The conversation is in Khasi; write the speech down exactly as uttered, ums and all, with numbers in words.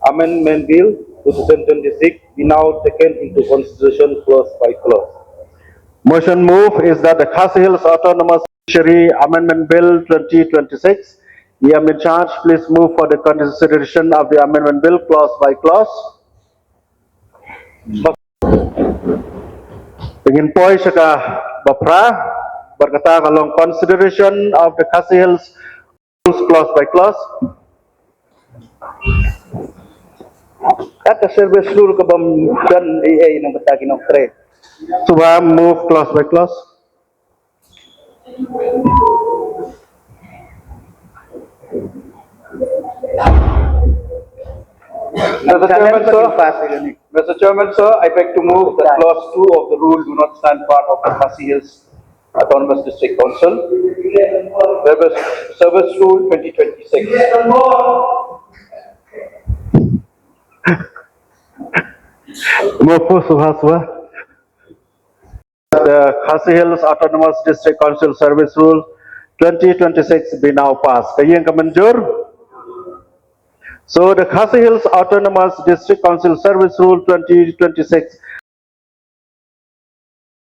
Amendment Bill two thousand twenty-six be now taken into consideration clause by clause. Motion move is that the Khasi Hills Autonomous Judiciary Amendment Bill twenty twenty-six. E M in charge, please move for the consideration of the Amendment Bill clause by clause. Ngin poi sha kaba phra, bad kata ka long consideration of the Khasi Hills rules clause by clause. Kata service rule kaba don ei ei na bynta ki nongtrei. Shuwa move clause by clause. Mister Chairman, sir, Mister Chairman, sir, I beg to move that clause two of the rule do not stand part of the Khasi Hills Autonomous District Council. Service, Service Rule twenty twenty-six. Move for shuwa, shuwa. The Khasi Hills Autonomous District Council Service Rule twenty twenty-six be now passed. Ka ïeng ka mynjur. So the Khasi Hills Autonomous District Council Service Rule twenty twenty-six